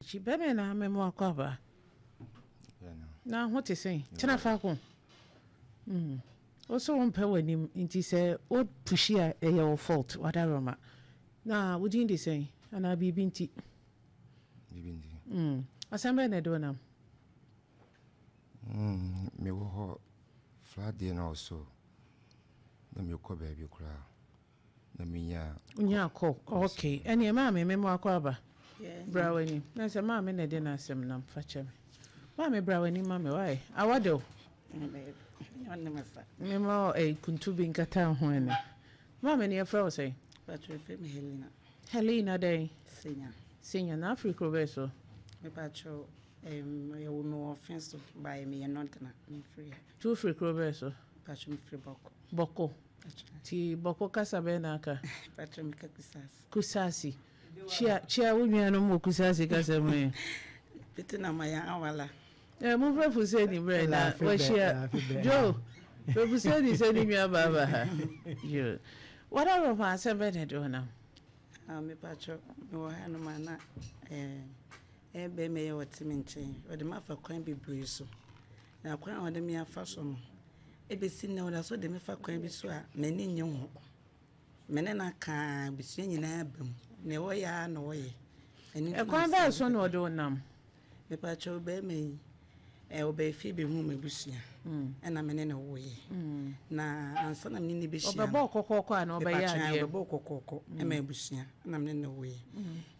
Akyi bɛmɛ na mɛmo akɔ aba. Na ho te sɛn? Tena faako. Wo so wompɛ w'anim nti sɛ wo pushi a ɛyɛ wo fault wadaroma. Na wo din de sɛn? Anaa biribi nti? Biribi nti. Asɛm bɛn na ɛde wo nam? Mewɔ hɔ Friday na ɔso na mekɔ baabi koraa. Na menyaa. Wonyaa kɔ ok ɛneɛ maame me mo akɔ aba bra w'anim na sɛ maame na ɛde n'asɛm nam fa kyɛ me maame bra w'anim ma me why awa de o me ma eh, kuntu bi nkata ho ɛnɛ maame ne yɛfrɛ wo sɛn? Patrɔ yɛfrɛ me Helena. Helena dɛn? Senya. Senya na afiri kuro bɛɛ so? Me patrɔ um, yɛwo me wɔ ɔfe so baeɛ meyɛ nɔdena mefiri ha. Nti wofiri kuro bɛɛ so? Patrɔ mefiri Bɔko. Bɔko. Nti bɔkɔ kasa bɛn na aka? Patrɔ meka Kusasi. Kusasi. Kyia kyia wo nuanom wɔ Kusasi kasa mu ɛ. Pete na ma yɛn awala. Ɛ mo frɛ Fuseni brɛ na wahyia Joe. Frɛ Fuseni sɛ ne nua baa ba ha. Yo. Wada rɔ ma asɛm bɛn na ɛde wo nam? Ah me patrɔ me wɔ ha nom a na eh eh bɛrima yi a ɔte me nkyɛn ɔde m'afa kwan bebree so. Na kwan a ɔde me afa so no, ebesi nnɛ ɔda so de me fa kwan bi so a m'ani nnye ho. Me ne no aka ara, abusua nyinaa aba mu. Nea ɔyɛ ara na ɔyɛ. Ɛno nti na Ɛkwan bɛn so na ɔde wo nam? Mepakyɛw, barima yi, ɔbaa fie behuu m'abusua, ɛna me ne no woeɛ. Na ansa na me ne no bɛhyia no, Ɔbɛbɔɔ kɔkɔɔkɔ anaa ɔbɛyɛɛ adeɛ? Mepakyɛw, ɔbɛbɔɔ kɔkɔɔkɔ ma abusua, ɛna me ne no woeɛ.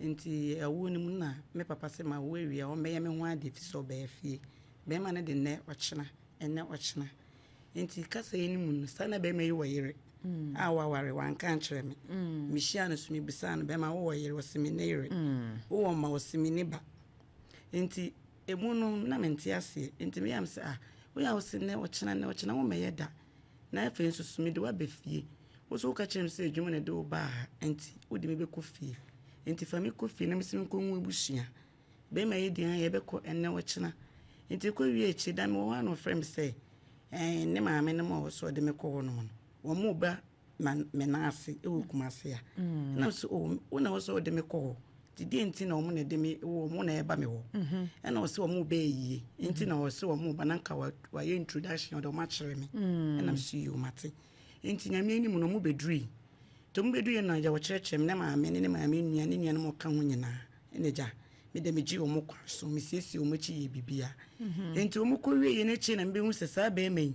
Nti awoɔ no mu na me papa sɛ mawo awie a, ɔmmɛyɛ me ho adeɛ ɛfiri sɛ ɔbaa fie. Bɛrima no de nnɛ ɔkyena, ɛnnɛ ɔkyena. Nti kasa yi no mu no, saa na bɛrima yi wɔ yere a waware, wanka ankyerɛ me. Mehyiaa no so mebisaa no, bɛrima wowɔ yere? Ɔse menni yere. Wowɔ mma? Ɔse menni ba. Nti emu no na mente aseɛ. Nti meyɛ a mese ah, woyɛ a wose nnɛ ɔkyena, nnɛ ɔkyena wommɛyɛ da. Na afei nso so mede wo aba fie. Wo nso woka kyerɛ me sɛ adwuma na ɛde wo baa ha nti wode me bɛkɔ fie. Nti fa me kɔ fie na mese menkɔhu abusua. Bɛrima yi deɛ yɛbɛkɔ ɛnnɛ ɔkyena. Nti ɛkɔ wie akyire da mewɔ hɔ a na ɔfrɛ me sɛ ɛɛ ne maame nom a ɔwɔ sɛ ɔde me kɔ hɔ nom no wɔn reba ma me nan ase wɔ Kumase a. Ɛna me sɛ oh wo na ɛwɔ sɛ wode me kɔ hɔ nti deɛ nti na wɔn na ɛde me wɔn na ɛba me hɔ. Ɛna ɔsɛ wɔn reba ayie nti na ɔsɛ wɔn reba na nka wayɛ introduction ɔde wɔn akyerɛ me. Ɛna me sɛ yoo mate. Nti Nyame anim no wɔn bɛdurui. Nti wɔn bɛduruiɛ no agya wɔkyerɛkyerɛ me ne maame ne ne maame nua ne nuanom a ɔka ho nyinaa. Ɛna agya, me deɛ megyee wɔn kwan so, mesiesiee wɔn akyi yɛɛ biribiara. Enti wɔkɔwieeɛ no akyire na mebɛhu sɛ saa barima yi,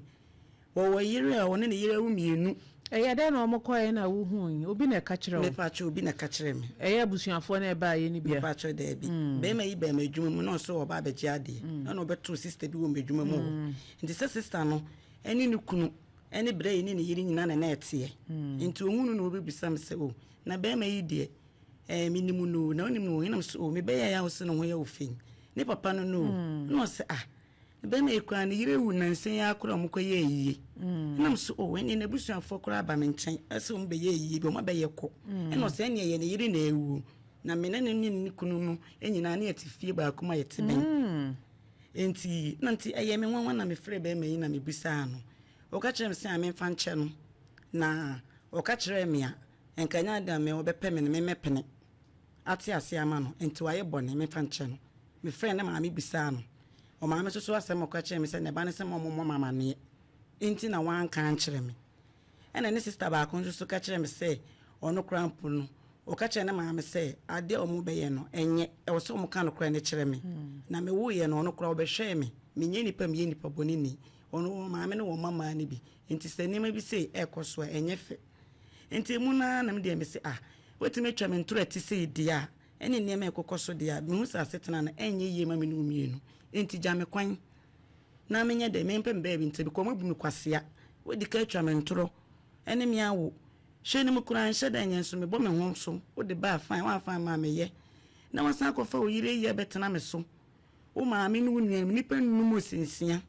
wɔwɔ yere a ɔne ne yere awo mmienu. Ɛyɛ dɛn na wɔkɔeɛ na wohui? Obi na ɛka kyerɛɛ wo? Mepakyɛw, obi na ɛka kyerɛɛ me. Ɛyɛ abusuafoɔ na ɛbaeɛ no bi a? Mepakyɛw, daabi. Barima yi baa m'adwuma mu na ɔse ɔreba abɛgye adeɛ. Ɛna ɔbɛtoo sista bi wɔ m'adwuma mu hɔ. Nti sɛ sista no ne ne kunu ne bra yi ne ne yere nyinaa na na ɛteɛ. Nti ɔhuu no na ɔbɛbisa me sɛ, oh, na barima yi deɛ, Ɛɛ, menim no o, na wonim no o? Ɛna mese, o, mebɛyɛɛ a wose ne ho yɛ wo fɛ yi, ne papa no no o. Ɛna ɔse, ah, ne bɛrima yi koraa ne yere awu nnansa yi ara koraa a wɔkɔyɛɛ ayie. Ɛna mese, o, ɛnneɛ n'abusuafoɔ koraa aba me nkyɛn sɛ wɔbɛyɛ ayie bi, wɔabɛyɛ kɔ. Ɛna ɔse, ɛnneɛ ɛyɛ ne yere na awuo. Na me ne no ne ne kunu no nyinaa ne yɛte fie baako mu a yɛte bɛn. Enti, na nti ɛyɛɛ me nwanwa na mefrɛɛ bɛrima yi na mebisaa no. Ɔka kyerɛɛ me sɛ, ah, memfa nkyɛ no. Na ɔka kyerɛɛ me a, Nka ɛnyɛ ade a me ɔbɛpɛ me no me mɛpene ate aseɛ ama no nti wayɛ bɔne memfa nkyɛ no. Mefrɛɛ ne maame bisaa no. Ɔmaame nso so asɛm a ɔka kyerɛɛ me sɛ ne ba no sɛ mma ɔmmɔ me amaneɛ nti na wanka ankyerɛ me. Ɛna ne sista baako nso so ka kyerɛɛ me sɛ ɔno koraa mpo no ɔka kyerɛɛ ne maame sɛ adeɛ a wɔbɛyɛ no ɛnyɛ, ɛwɔ sɛ wɔka nokorɛ no kyerɛ me. Na mewoeɛ no ɔno koraa ɔbɛhwɛɛ me. Menyɛ nipa meyɛ nipa bɔneni. Ɔno wɔn maame ne wɔn mma mmaa no bi nti sɛ nneɛma bi sei ɛrekɔ so a ɛnyɛ fɛ. Nti emu no ara na me deɛ mese ah, woatumi atwa me ntoro a ɛte sei deɛ a, ɛne nneɛma a ɛkokɔ so deɛ a, mehu sɛ asetena no ɛnyɛ yie ma me ne wo mmienu. Nti gya me kwan na menyɛ dɛn, mempɛ me baabi ntena because wɔabu me kwasea. Woadi kan atwa me ntoro ɛne me awo. Hwɛ no mu koraa nhyɛ da nyɛ nso mebɔ me ho so, wode ba a fine, woamfa amma a meyɛ. Na woasan akɔfa wo yere ayi abɛtena me so. Wo maame ne wo nuanom, nnipa nnum ɔsinsia.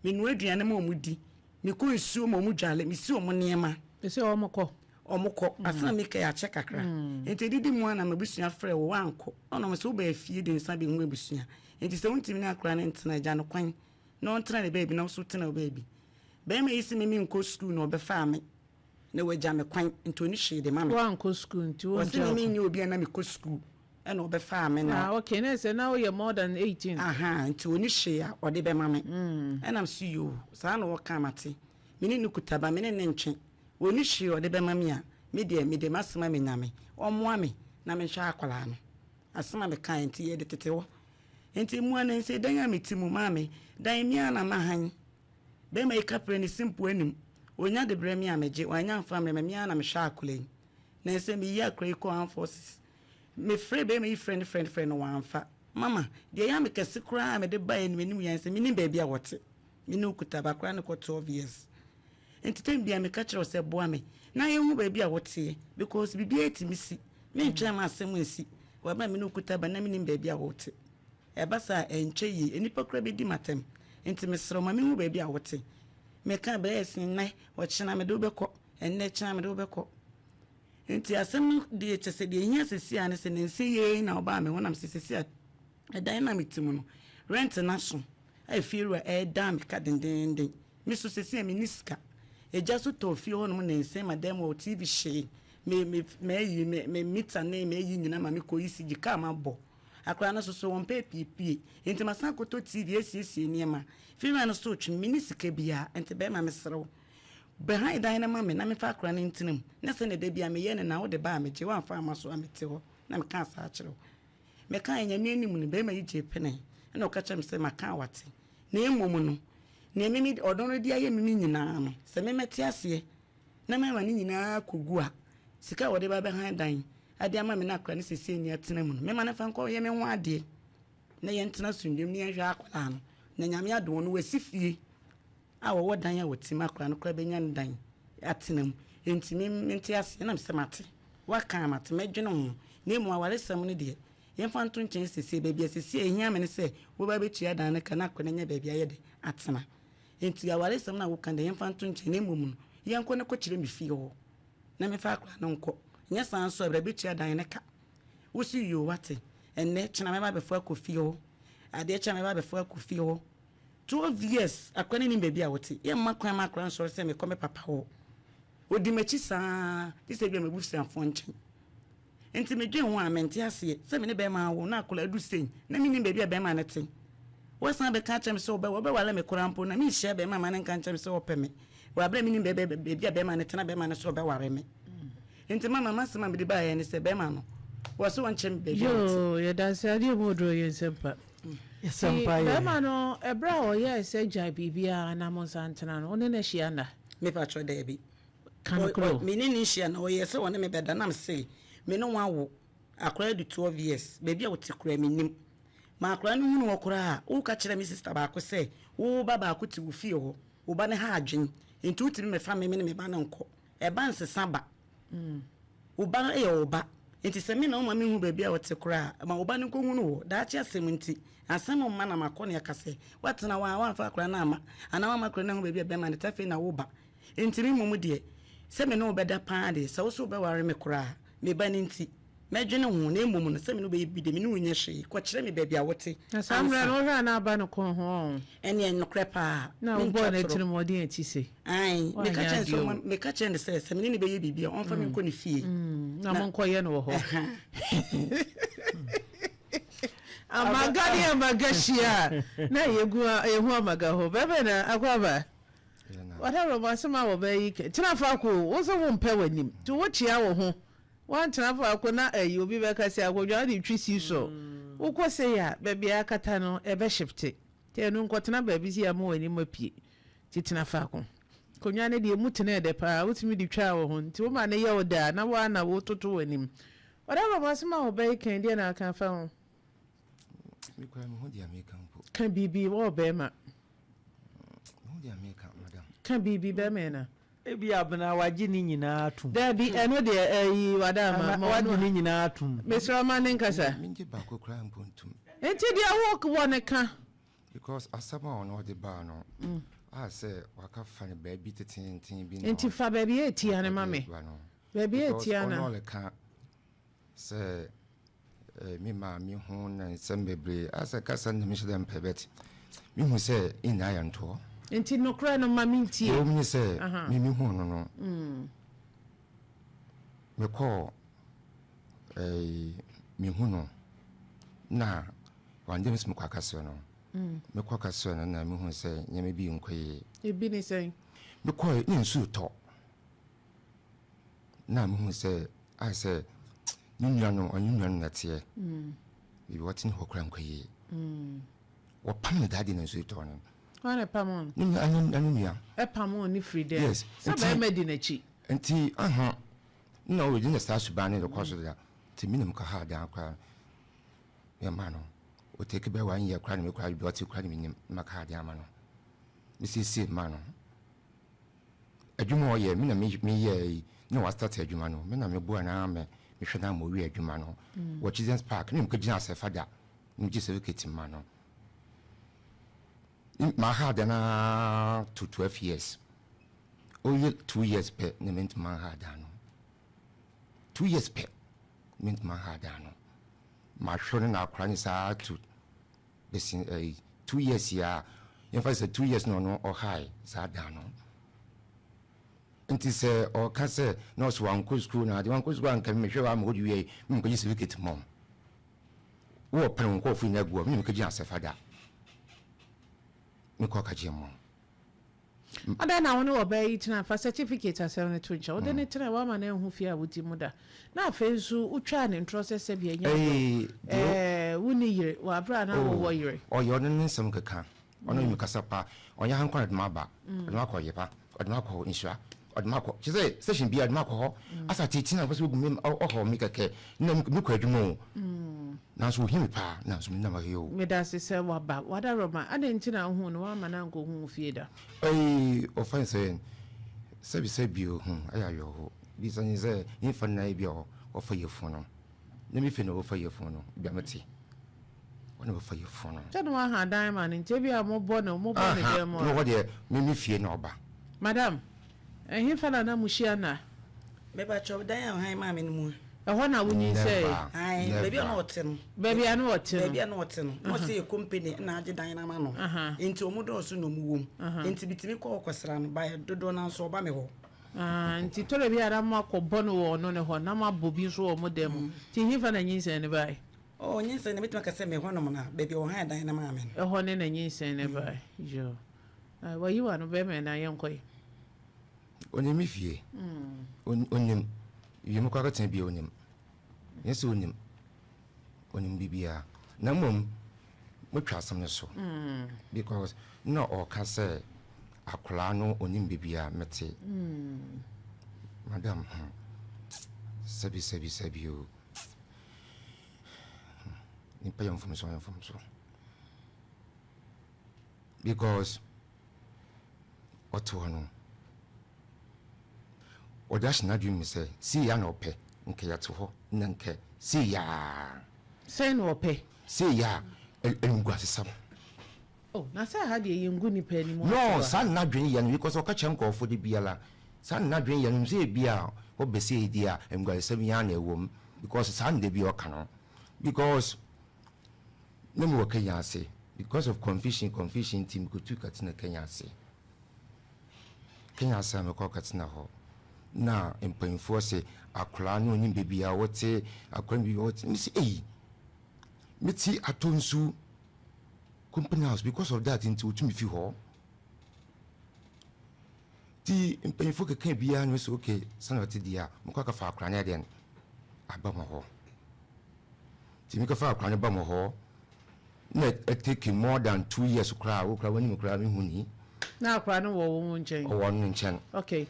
Menoa aduane ma wɔn di. Mekɔ nsuo ma wɔn dwale. Mesi wɔn nneɛma. Ɛsɛ wɔn kɔ. Wɔn kɔ. Ansa na meka yi akyɛ kakra. Nti ɛdidi mu ara na m'abusua frɛɛ wo, woankɔ. Ɛna wɔn sɛ wobaa fie de nsa bɛhu abusua. Nti sɛ wontumi ne akwadaa no ntena a, gya no kwan na ɔntena ne baabi na wo nso tena wo baabi. Barima yi se me menkɔ sukuu na ɔbɛfaa me na wagya me kwan nti ɔnni hwee de ma me. Woankɔ sukuu nti Ɔse wongya me wo kwan. menyɛ obi a na mekɔ sukuu. Ɛna ɔbɛfaa me na. Ah okay, na ɛsɛ na woyɛ more than 18. Ahaa, nti ɔni hwee a ɔde bɛma me. Ɛna mese yoo, saa na ɔka a mate. Me ne no kuta ba, me ne no ntwe. Ɔni hwee a ɔde bɛma me a, me deɛ mede m'asɛm ama Nyame, ɔmmoa me na menhwɛ akwadaa no. Asɛm a mekaeɛ nti yɛde tete hɔ. Nti mmoa no nse dan a mete mu, maame, dan me ara na mahan. Bɛrima yi kaprɛ ne simple anim. Ɔnya de brɛ me a megye, wanya amfa ammrɛ me a, me ara na mehwɛ akwadaa yi. Nansɛ meyi akwadaa yi kɔɔ armed forces. Mefrɛɛ barima yi frɛɛ no frɛɛ no frɛɛ no wamfa. Mama, deɛ ɛyɛ me kɛse koraa a mede baeɛ no m'anim yɛ ne sɛ mennim baabi a wɔte. Me ne wo kuta ba koraa no kɔ 12 years. Nti time biara meka kyerɛ wo sɛ boa me na yɛnhu baabi a woteɛ because biribiara tumi si. Mentwɛn ma asɛm nsi wɔ berɛ a me ne wo kuta ba na mennim baabi a wote. Ɛba saa a ɛnkyɛ yie nnipa koraa bɛdi m'atɛm. Nti mesrɛ wo ma menhu baabi a wote. Meka berɛ ɛsen nnɛ, ɔkyena mede wo bɛkɔ, ɛnnɛ kyena mede wo bɛkɔ. Enti asɛm no deɛ kyɛ sɛ deɛ ɛhia seesei ara ne sɛ nansa yi ara yi na wobaa me hɔ na mese seesei a ɛdan no a mete mu no rent no aso a efiewura ɛredan me ka dendeenden. Me nso seesei a menni sika. Egya nso tɔɔ fie hɔnom nansa yi ma dan mu hɔ TV hyee me me m'ayi me me mita ne m'ayi nyinaa ma mekɔ ECG kaa mabɔ. Akwadaa no nso so wɔmpɛ apiepie enti masan akɔtɔ TV asiesie nneɛma. Fiewura no nso retwe me menni sika biara enti bɛrima mesrɛ wo Bɛhan dan no ma me na memfa akora no ntena mu, na sɛnea da biara meyɛ no na wode ba a megye, woamfa amma so a mete hɔ na mekaa saa kyerɛ wo. Mekaeɛ Nyame anim no, barima yi gyee penee, ɛna ɔka kyerɛɛ me sɛ maka a wate, na mmom no, nea me me ɔdɔ no de ayɛ me me nyinaa no, sɛ me mɛte aseɛ na mama ne nyinaa akɔgu a, sika a wɔde ba bɛhan dan de ama me na akora no seesei ni atena mu no, mema no mfa nkɔyɛ me ho adeɛ na yɛntena asomdwoeɛ mu na yɛnhwɛ akwadaa no, na Nyame adom no wasi fie. a wɔwɔ dan a wɔte mu akora no koraa bɛnya ne dan atena mu. Enti me, mente aseɛ. Ɛna mesɛ, Mate. Woaka a, mate. Mɛdwene ho. Na mmom awaresɛm no deɛ, yɛmfa nto nkyɛn seesei. Baabi a seesei a ɛhia me ne sɛ wobɛba abɛtua dan no ka na akora no anya baabi ayɛ dɛ atena. Enti awaresɛm no a woka no deɛ, yɛmfa nto nkyɛn. Na mmom no, yɛnkɔ na kɔkyerɛ me fie hɔ na memfa akora no nkɔ. Nyɛ saa nso a, bra bɛtua dan no ka. Wose, Yoo, woate. Ɛnnɛ, kyena mɛba abɛfa akɔ fie hɔ. Adeɛ kye a, mɛba abɛfa akɔ fie hɔ. 12 years akora no nim baabi a wote. Yɛmma kwan ma akora nsɔre sɛ mekɔ me papa hɔ. Ɔdi m'akyi saa gye sɛ ebia m'abusuafoɔ nkyɛn. Nti medwen ho a mente aseɛ sɛ me ne bɛrima awo na akora adu sei na mennim baabi a bɛrima no te. Woasan abɛka akyerɛ me sɛ wobɛware me koraa mpo na menhyia bɛrima ma no nka nkyerɛ me sɛ ɔpɛ me wɔ aberɛ a mennim baabi a bɛrima no te na bɛrima no sɛ ɔbɛware me. Nti mama m'asɛm a mede baeɛ ne sɛ bɛrima no wɔ sɛ ɔnkyerɛ me baabi a ɔte. Yoo yɛdase adeɛ mu oduro yɛ nsɛmpa. Nti bɛrima no ɛberɛ a ɔyɛɛ sɛ gyae biribiara na mo nsa ntena no wo ne no ahyia nna? Me patrɔ daabi. Ka nokorɛ o. Me ne no nhyia na ɔyɛɛ sɛ ɔne me bɛda na mese me ne wo awo akwadaa adu 12 years baabi a wote koraa mennim ma akwadaa no hunu hɔ koraa a woka kyerɛ me sister baako sɛ wo ba baako te wo fie hɔ wo ba no ha adwen nti wotumi mɛfa me me ne me ba no nkɔ Ɛba nsesa ba. Wo ba yɛ wo ba. Enti sɛ me na woma menhu baabi a ɔte koraa a, ma wo ba no nkɔhu no hɔ. Daakye asɛm nti, asɛm mma na makɔ ne aka sɛ, 'Woatena hɔ ara, woamfa akwadaa no amma, anaa woamma akwadaa no anhu baabi a bɛrima no te, afei na woreba. Enti me mmom deɛ, sɛ me ne wo bɛda pa ara deɛ, sɛ wo nso wobɛware me koraa a, me ba no nti, Mɛdwene ho, na mmom no, sɛ me ne wo bɛyɛ biribi deɛ, me ne wo nyɛ hwee. Kɔkyerɛ me baabi a wote Na saa mmerɛ ansa. no, wohwɛ a na aba no kɔn ho ɔn. Ɛnneɛ, nokorɛ paa, Na mentwa wobɔɔ no torɔ. atirimuɔden akyi se, Aane, meka Woanyɛ kyerɛɛ no adeɛ sɛ o. ɔmma, meka kyerɛɛ no sɛ, sɛ me ne no bɛyɛ biribi a, ɔmfa me nkɔ ne fie. Na Na, monkɔyɛ no wɔ hɔ. ɛha. Amaga ne amaga hyia a, na yɛgu a, yɛhu amaga hɔ. Bɛbɛ na Akwaaba, Yɛ na. whatever, asɛm a wɔbɛyɛ yi kɛ, tena faako o, wo nso wompɛ w'anim, nti wokyea wo ho. Woantena faako na ayi obi bɛka sɛ akonnwa wode twi seesaw. Wokɔ sei a, baabi a akata no ɛbɛ shifte. Nti ɛno nkɔtena baabi sei ama w'anim apue. Nti tena faako. Akonnwa no deɛ emu tena ɛdɛ paa, wotumi de twa wo ho. Nti woma no yɛ wo dɛ a, na wo ara na wototo w'anim. Whatever, m'asɛm a wɔbɛyɛ kan, deɛ na aka afa ho? Me koraa mehu deɛ meka mpo. Ka biribi, wɔwɔ bɛrima. Mehu deɛ meka, madam. Ka biribi, bɛrima ɛna. Ebia Abena wagye ne nyinaa atom. Dabi, ɛno deɛ ɛyi wada ama. Ana wagye ne nyinaa atom. Mesrɛ wo ma ne nkasa. Mengye baako koraa mpo ntom. Nti deɛ wo wɔ no ka. Because asɛm a ɔno ɔde baa no, a sɛ waka fa no baabi tetenten bi na Nti fa baabi a ɛtia no ma me. ɔde ba no. Baabi a Because ɛtia no. ɔno ɔreka sɛ Me maame ho na nsɛm bebree asɛ kasa no na mehyɛ da mpɛ but mehu sɛ nyinaa yɛ ntoɔ. Nti nokorɛ no ma mentie. Deɛ ɛwɔ mu ne sɛ me mehuu no no mekɔɔ ɛɛ. Mehu no na one day me sɛ mekɔ akasrɛ no. Mekɔ akasrɛ no na mehu sɛ nneɛma bi nkɔ yie. Ebi ne sɛn? Mekɔe na nsuo retɔ. Na mehu sɛ ayɛ sɛ ne nua no ɔne ne nua no na ɛteɛ. Baabi a ɔte ne hɔ koraa nkɔ yie. Wɔpam no that day na nsuo retɔ no. Hwan na ɛpamoo no? Ne nua ne ne nua. Ɛpamoo no firi dɛn? Yes. Sɛ bɛrima di n'akyi. Nti aha na ɔredi na saa suban no rekɔ so deda. Nti me na mekɔ ha dan koraa mema no. Ɔtake bɛyɛ one year koraa na me koraa baabi a ɔte koraa na mennim na maka ha dan ama no. Mesiesie ma no. Adwuma a ɔyɛ me na meyɛɛ yi na wastart adwuma no me na meboa no ara ma mehwɛ no ara ma ɔwie adwuma no wɔ Children's Park me na mekɔgyina asɛ fada na megye certificate ma no. Maha dan ara to 12 years. Ɔyɛ 2 years pɛ na mentumi anha dan no. 2 years pɛ mentumi anha dan no. Mahwɛ no na akora ne saa to bɛsi ɛyi 2 years yi a yɛmfa sɛ 2 years na ɔno ɔhae saa dan no. Nti sɛ ɔka sɛ na ɔsɛ wankɔ sukuu na ade wankɔ sukuu anka mehwɛ wa ma ɔde wie menkɔgye certificate mɔ. Wowɔ pene wo nkurɔfo nyinaa gu hɔ me na mekɔgyina asɛfa da mekɔ akagye mɔ. Adɛn na wo ne ɔbaa yi tena? Fa certificate asɛm no to nkyɛn. Wode no tena a, woama no anhu fie a wote mu da. Na afei nso, wotwaa no ntorɔ sɛ sɛbi ɛnyɛ agorɔ. Ɛɛ, wonni yere wɔ aberɛ a na wowɔ yere. Ɔyɛ ɔno ne nsɛm keka. Ɔno nim kasa pa. Ɔnyɛ ha nko na ɔde m'aba. Ɔde m'akɔ Yepa, ɔde m'akɔ Nhyira, ɔde m'akɔ, kyerɛ sɛ station biara ɔde m'akɔ hɔ. Asa tete na ɔpɛ sɛ ogu me, ɔhaw me kɛkɛ. Nna mekɔ adwuma o, nanso ohia me paa, nanso menam ha yi o. Medase sɛ waba. Wadaworoma, adɛn nti na wohuu no woamma no ankɔhu wo fie da? Ei, ɔfa ne sɛ sɛbi sɛbi o, hmm, ɛyɛ awerɛho. Bisa ne sɛ, nyimfa no na ebi a ɔfa yafunu no. Na me fie na ɔfa yafunu no, ebi a mete. Ɔna ɔfa yafunu no. Sɛ na waha dan ma no nti ebi a mobɔ no, mobɔ ne dan mu a. Aha, mewɔ hɔ deɛ, me me fie na ɔba. Madam, Ɛhefa na na muhyia no a? Mepakyɛw, dan a ɔhan maa me no mu a. Ɛhɔ na wunyinsɛee? Ae, baabi a na ɔte no. Baabi a na ɔte no. Baabi a na ɔte no. Na ɔsɛ yɛ company na agye dan no ama no. Enti wɔn dɔɔso na wɔn wɔ mu. Enti mitumi kɔ hɔ kɔsra no, but dodoɔ no ara nso ɔba me hɔ. Nti tɔrɔ bi a na moakɔbɔ no wɔ ɔno ne hɔ, na moabɔ bi nso wɔ mo dan mu. Nti hefa na nyinsɛn no bae? Oh, nyinsɛn no, metumi aka sɛ me hɔnom na, baabi a wɔhan dan no maa me no. Ɛhɔ ne na nyinsɛn no bae. Yoo. Ah, wayi w'ano bɛrima yi na yɛnkɔ yi. Onim me fie. Onim. Wiem kɔ akɔtena bia onim. Nyɛ sɛ onim. Onim biribiara. Na mmom, motwa asɛm no so. Because na ɔka sɛ akwadaa no onim biribiara mete. Madam, hmm. Sɛbi sɛbi sɛbi o. Nipa yɛ mfomso yɛ mfomso. Because ɔte hɔ no, ɔde ahyɛ n'adwene mu sɛ sei ara na ɔpɛ, nka yɛte hɔ na nka sei ara. Sɛn na ɔpɛ? Sei ara, animguasesɛm. Oh, na sɛ ha deɛ yɛngu nnipa anim ase wɔ No, ha. saa na n'adwene yɛ no because ɔka kyerɛ nkurɔfoɔ da biara, saa na n'adwene yɛ no, sɛ ebia ɔbɛ sei deɛ a, animguasesɛm yi ara na ɛwɔ mu because saa na da biara ɔka no because. Na mewɔ Kenya ase because of confusion confusion nti mekotu kɔtena Kenya ase. Kenya ase a mekɔ kɔtena hɔ na mpanyinfoɔ se akwadaa no onim baabi a wɔte akwadaa no baabi a wɔte mesi eyi meti atɔ nsu company house because of that nti wotumi fi hɔ ti mpanyinfoɔ keka biara no sɛ okay sɛnea ɔte deɛ a mekɔ akɔfa akwadaa no ɛdeɛn aba mo hɔ. Nti me kɔfaa akora no ba mo hɔ na ɛ take more than 2 years koraa wo koraa w'anim koraa me hu ni. Na akora no wɔ wo nkyɛn? Ɔwɔ no nkyɛn.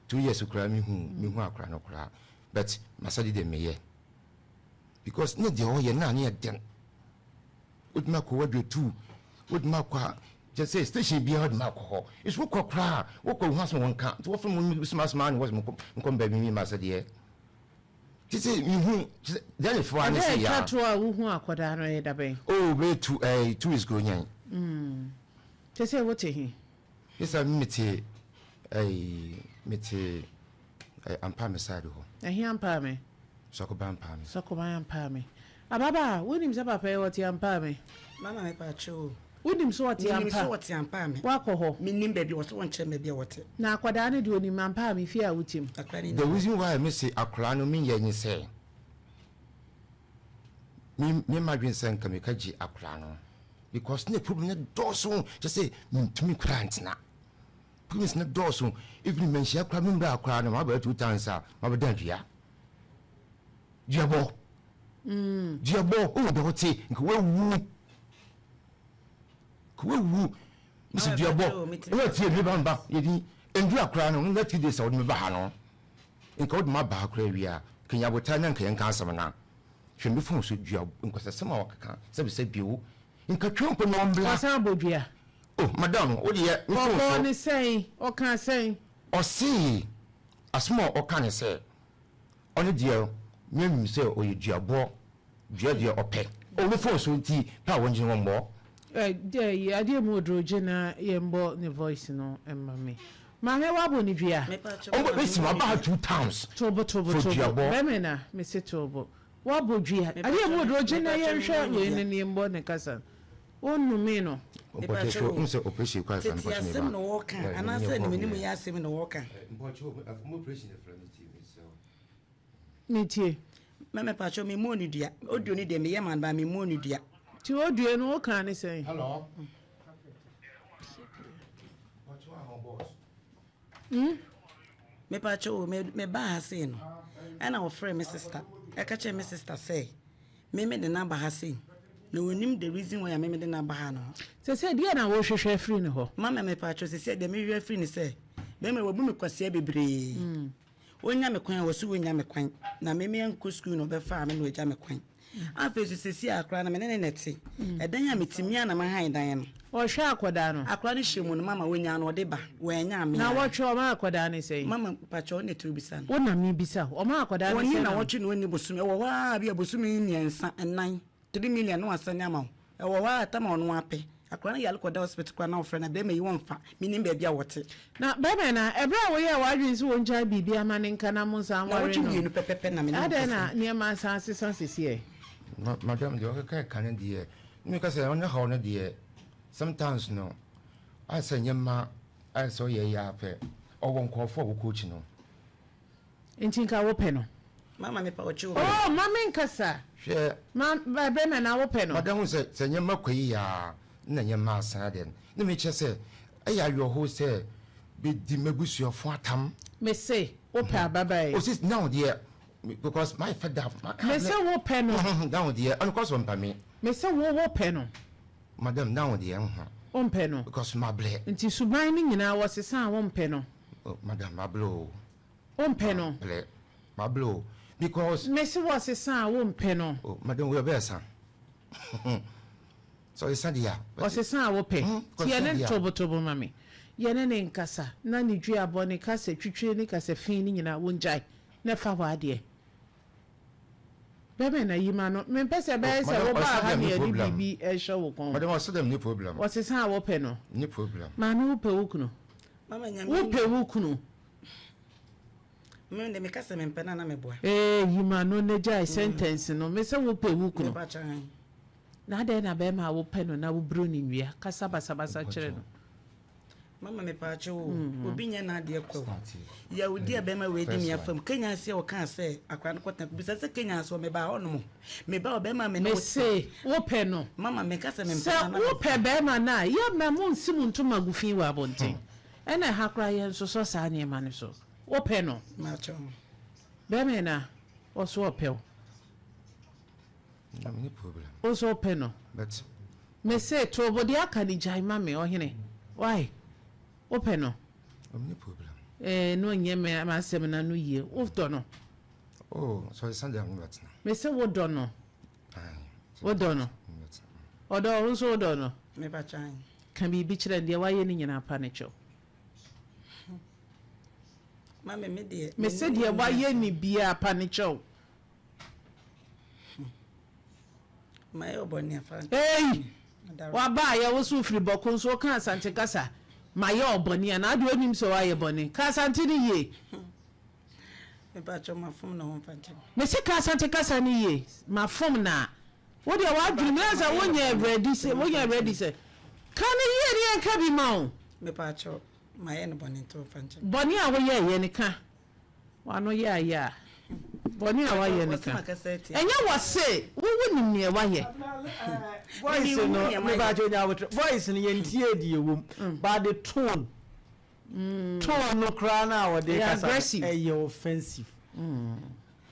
2 years koraa me hu me hu akora no koraa but masadi de meyɛ because ne deɛ ɔyɛ na ne yɛ den wotumi akɔ wadwo tu wotumi akɔ a kyɛ sɛ station biara wotumi akɔ hɔ nso wokɔ koraa wokɔ hu asɛm wɔn ka nti wɔfrɛ mu soma soma ne wɔsɛ nkɔ mbaabi mi masɛdeɛ tete mihu deɛ ne fo ani Ɛda sɛ a ya. ɛtwa toɔ a wohu akwadaa no ɛyɛ da bɛn? Oh, bɛyɛ two ɛɛ 2 weeks ago nyan. Kyɛ sɛ wote he? Yesa mete ɛɛ mete ɛɛ Ampaame side hɔ. Ɛhe Ampaame? Sɔkoban Ampaame. Sɔkoban Ampaame. Ababaa, wonim sɛ papa yi ɔte Ampaame? Mama mepakyɛ o. Wonim sɛ ɔte Menim Ampa? sɛ ɔte Ampaame. Woakɔ hɔ? Menim baabi a ɔte, wɔnkyerɛ me baabi a ɔte. Na akwadaa no deɛ onim Ampaame fie a wote mu? Akwadaa no The nim. reason why me se akwadaa no menyɛ nye sɛ. Me me madwen sɛ nka meka gye akwadaa no because ne problem no dɔɔso kyɛ sɛ mentumi koraa ntena. Problems no dɔɔso even manhyia koraa me mbra koraa no mabɛyɛ 2 times a mabɛda dua. Duabɔ. Duabɔ wohu deɛ wote nka wawu. Nka wawu. Mesi duabɔ. Ɛna tie me ba mba yɛdi ndura koraa no nna 3 days a wode me ba ha no. Nka wode ma ba ha koraa wie a kanya abotaa na nka yɛnka asɛm no a. Hwɛ me phone so dua nkɔsɛsɛm a wakeka sɛbisɛ bio nka twa mpo na ɔmbla. Ɔsan bɔ dua. Oh madam wo deɛ me phone so. Ɔbɔɔ ne sɛn? Ɔkaa sɛn? Ɔsee asɛm a ɔka ne sɛ ɔno deɛ me nim sɛ ɔyɛ duabɔ dua deɛ ɔpɛ. Oh me phone so nti pɛ a wɔngye wɔn bɔ. Eh deɛ adeɛ mu oduro gye na yɛn bɔ ne voice no mma me. Maame wabɔ ne dua. Ɔmbɔ mesi waba ha two times. Tobo tobo for tobo. duabɔ. Bɛmɛ na mesi tobo. Wabɔ dua. Adeɛ mu oduro gye na yɛnhwɛ wei no ne yɛn bɔ ne kasa. Ɔnnumi no. Mpɔkyɛ hwɛ n sɛ operation kɔ tete asɛm na wɔka anaasɛ animanim yɛ asɛm na wɔka. Mpɔkyɛ mo operation efra mi ti mi sɛ. Metie. Mɛmɛ pakyɛ mi mmɔ ne dua audio ne deɛ meyɛ man ba mi mmɔ ne dua. Ti audio no woka ne sɛn? Hello. Mepakyɛ o me ba ha sei no ɛna wɔfrɛ me sister ɛka kyerɛ me sister sɛ me me de n'aba ha sei na onim the reason why a me me de n'aba ha no. Sɛ deɛ na wohwehwɛ afiri ne hɔ. Mama mepakyɛ sɛ deɛ mehwehwɛ afiri ne sɛ bɛrima wabu me kwasia bebree. Wonya me kwan a wɔso wonya me kwan na me me ankɔ sukuu na ɔbɛfaa me na wagya me kwan. Afei so sɛsi akora no me ne ne nɛte ɛdan a metumi a na mahan dan no. Ɔhwɛ akɔdaa no. Akora no hyɛ mu no mama wonya no ɔde ba wɔanya me. Na wɔtwe ɔma akɔdaa ne sɛn? Mama pakyɛ wo ne tiri bisa no. Wo na mi bisa ɔma akɔdaa ne wɔni sɛn? Na wɔtwe na wɔni bosome ɛwɔ hɔ a bi a bosome 3 4 3 million na wasane ama wo ɛwɔ hɔ a tama ɔno apɛ akora no yare kɔda hospital kora na wɔfrɛ na bɛrima yi wɔmfa menim baabi a wɔte. Na bɛrima na ɛberɛ a woyɛ w'adwene sɛ wɔngyae biribi ama ne nka na mo nsa na nware wɔtwe no 2 pɛpɛpɛ na me ne no adɛn kasa. Na nneɛma nsa asesa sesiɛ? Madam deɛ ɔkeka ɛka no deɛ ne meka sɛ ɔne haw no deɛ sometimes no ayɛ sɛ nneɛma ayɛ sɛ ɔyɛ yɛ apɛ ɔwɔ nkurɔfoɔ a wɔkɔ akyi no. Nti nka wopɛ no? Mama mepa ɔkye wo. Oh, ma me nkasa. Hwɛ. Ma bɛrima na wopɛ no? Madam hu sɛ nneɛma kɔ yi a na nneɛma asan deɛ ne mekyerɛ sɛ ɛyɛ awerɛho sɛ bɛdi m'abusuafo atam. Me se wopɛ ababaa yi? Osis now deɛ because my fed up maka. Me se wopɛ no? Now deɛ ɔno kɔ so mpa me. Me se wo wopɛ no? Madam, now deɛ nha. Wompɛ no? Because mabrɛ. Nti suban no nyinaa wɔsesa a wompɛ no? Oh, madam, mabrɛ o. Wompɛ no? Mabrɛ mabrɛ o because. Me se wɔsesa a wompɛ no? Oh madam, wo yɛ sa sɛ ɔsesa deɛ a. Ɔsesa a wopɛ? Nti yɛne ne tobotobo ma me yɛne ne nkasa na ne duabɔ ne kasa twitwiri ne kasa fi ne nyinaa wongyae na fa hɔ adeɛ bɛmɛ na yi ma no mempɛ sɛ ɛbɛyɛ sɛ wobaa ha ne yɛde biribi ɛhyɛ wo kɔn. Madam, ɔsɛ dɛm ni problem. Ɔsesa a wopɛ no? Ni problem. Maame, wopɛ wo kunu? Mama nyame. Wopɛ wo kunu? Me de meka sɛ mempɛ no a na meboa. Ee, yi ma no na gyae sentence no. Me sɛ wopɛ wo kunu? Mepa kyɛ han. Na adɛn na bɛrima a wopɛ no na woburo ne nnua kasa basabasa kyerɛ no? Mama mepa kyɛ o obi nyɛ n'adeɛ kwa o yawudi a bɛrima wei di mi afam kenya ase a ɔkaa sɛ akora no kɔtena bisa sɛ kenya ase wɔ meba hɔ nom meba wɔ bɛrima me ne Me wo te. se wopɛ no? Mama meka sɛ mempɛ sɛ no na wopɛ bɛrima no a yɛma mo nsi mo ntoma gu fi wɔ abɔnten ɛna ɛha koraa yɛn nsosɔ saa nneɛma no so. Wopɛ no? Makyɛ wo. Bɛrima na ɔso ɔpɛ wo? Na me ni problem. Wo nso wopɛ no? But. Me se tobo deɛ aka ne gyae ma me ɔhene. Why? Wopɛ no? Me ni problem. Eh, no nyɛ me m'asɛm na no yie. Wodɔ no? Oh, so ɔsesa deɛ me bɛtena. Me se wodɔ no? Aye. Wodɔ no? Ɔdɔ wo nso wodɔ no? Mepa kyɛ han. Ka biribi kyerɛ no deɛ wayɛ no nyinaa pa ne kyɛw. Mama me deɛ. Me se deɛ wayɛ ne biara pa ne kyɛw. Mayɛ ɔbɔne afa. Ei! Waba a yɛwo so firi bɔko nso woka Asante kasa. Mayɛ ɔbɔne a na ade onim sɛ wayɛ bɔne. Ka Asante no yie. Mepa kyɛ mafom na wɔmfa nkyɛn. Me se ka Asante kasa no yie. Mafom na wo deɛ w'adwene mu sɛ wonyɛ ready sɛ wonyɛ ready sɛ ka no yie ne yɛnka bi ma wo. Mepa kyɛ mayɛ no bɔne nti wɔmfa nkyɛn. Bɔne a woyɛ yɛ ne ka. Wano yɛ ayɛ a. Bɔne a wayɛ no ka. Ɛnyɛ wɔ se wo wo nim neɛ wayɛ. Voice no mepakyɛ nya abotrɛ voice no yɛn tie deɛ ɛwɔ mu but the tone tone no koraa no a wɔde kasa no ɛyɛ offensive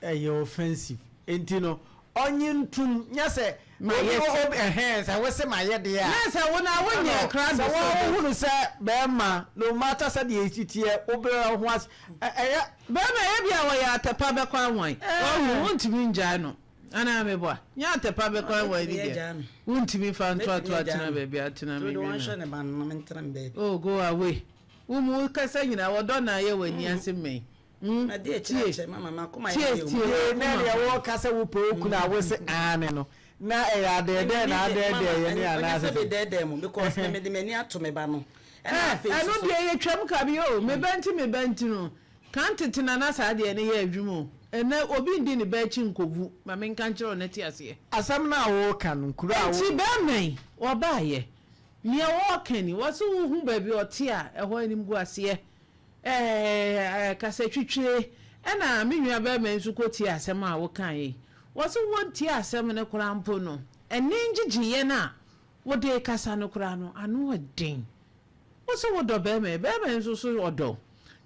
ɛyɛ offensive nti no ɔnye ntum nyɛ sɛ obi obi ɛhɛn sɛ wose mayɛ deɛ a Nyɛ sɛ wo na wonyɛ krado sɛ sɛ wobɛ. wohunu sɛ bɛrima no matter sɛdeɛ ɛsi teɛ wobrɛ wo ho ase ɛyɛ. Bɛrima ebia wɔyɛ atɛpa bɛkɔ awan wahu wontumi ngyae no anaa meboa nyɛ atɛpa bɛkɔ awan bi deɛ wontumi fa ntoatoa tena baabi atena me nwi no oh go away wo mu wo kasa nyinaa wɔdɔ na ayɛ w'ani ase mmɛn mm tie tie tie Tie na deɛ wɔka sɛ wopɛ wo kunu a wose aane no na ɛyɛ adɛɛdɛɛ na adɛɛdɛɛ yɛne anaasɛ sɛ. Eh, ɛno deɛ yɛtwam ka bi o, me ba nti me ba nti no, kan tete na na saa deɛ no yɛ adwuma o, ɛnnɛ obi ndi ne ba akyi nkɔwu, ma menka nkyerɛ wo na te aseɛ. Asɛm no a woreka no, nkuro a wo. Enti bɛrima yi, ɔbaeɛ, nea ɔreka ni, wɔse wohu baabi a ɔte a, ɛhɔ animguaseɛ, eh, kasatwitwire, ɛna me nua bɛrima yi nso kɔtiee asɛm a wokaeɛ yi, wɔse wontie asɛm no koraa mpo no, ɛnne ngyegyeeɛ no a Wode rekasa no koraa no, ano ɔden. Wo se wodɔ barima yi, barima yi nso so ɔdɔ wo.